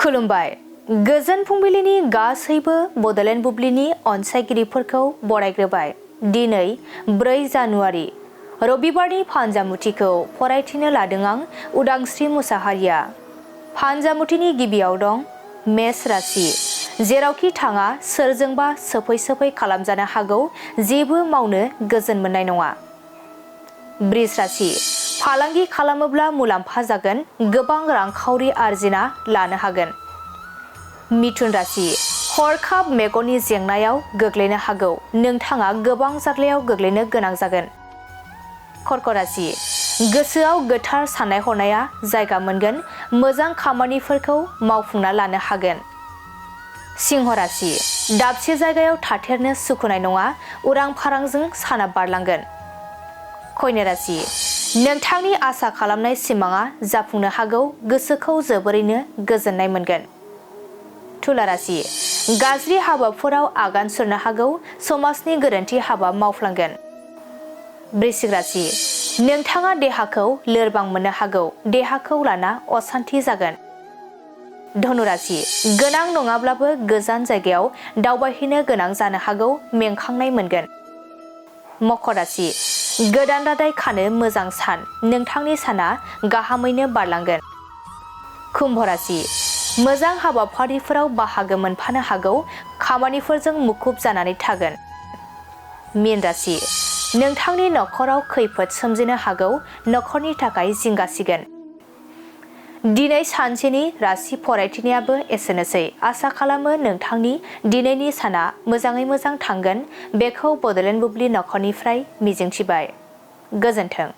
खुलुमबाय। गोजोन फुंबिलिनि गासैबो बड'लेण्ड बुब्लिनि अनसायगिरिफोरखौ बरायग्रोबाय। दिनै 4 जानुवारि रबिबारनि फानजामुथिखौ फरायथिनो लादों आं उदांस्रि मुसाहारिया। फानजामुथिनि गिबियाव दं मेष राशि। जेरावखि थाङा सोरजोंबा सोफै खालामजानो हागौ, जेबो मावनो गोजोन मोननाय नङा। बृष राशि। फालांगि खालामोब्ला मुलाम्फा जागोन, गोबां रांखावरि आरजिना लानो हागोन। मिथुन राशि। हरखाब मेगननि जेंनायाव गोग्लैनो हागौ, नोंथाङा गोबां जार्लायाव गोग्लैनो गोनां जागोन। कर्क राशि। गोसोआव गोथार साननाय हनाया जायगा मोनगोन, मोजां खामानिफोरखौ मावफुंना लानो हागोन। सिंह राशि। दाबसे जायगायाव थाथेरनो सुखुनाय नङा, उरां फारांजों साना बारलांगोन। कन्या राशि। नोंथांनि आसा खालामनाय सिमाङा जाफुंनो हागौ, गोसोखौ जोबोरैनो गोजोननाय मोनगोन। तुला राशि। गाज्रि हाबाफोराव आगान सुरनो हागौ, समाजनि गोरोन्थि हाबा मावफ्लांगोन। वृश्चिक राशि। नोंथाङा देहाखौ लोरबां मोननो हागौ, देहाखौ लाना असान्थि जागोन। धनु राशि। गोनां नङाब्लाबो गोजान जायगायाव दावबायहैनो गोनां जानो हागौ, मेंखांनाय मोनगोन। मकर राशि। गोदान रादाय खानो मोजां सान, नोंथांनि साना गाहामैनो बारलांगोन। कुम्भ राशि। मोजां हाबाफारिफोराव बाहागो मोनफानो हागौ, खामानिफोरजों मुखुब जानानै थागोन। मीन राशि। नोंथांनि नखराव खैफोद सोमजिनो हागौ, नखरनि थाखाय जिंगासिगोन। दिनै सानसेनि राशि फरायथिनायाबो एसेनोसै। आसा खालामो नोंथांनि दिनैनि साना मोजाङै मोजां थांगोन, बेखौ बड'लेण्ड बुब्लि नखरनिफ्राय मिजिंथिबाय। गोजोन्थों।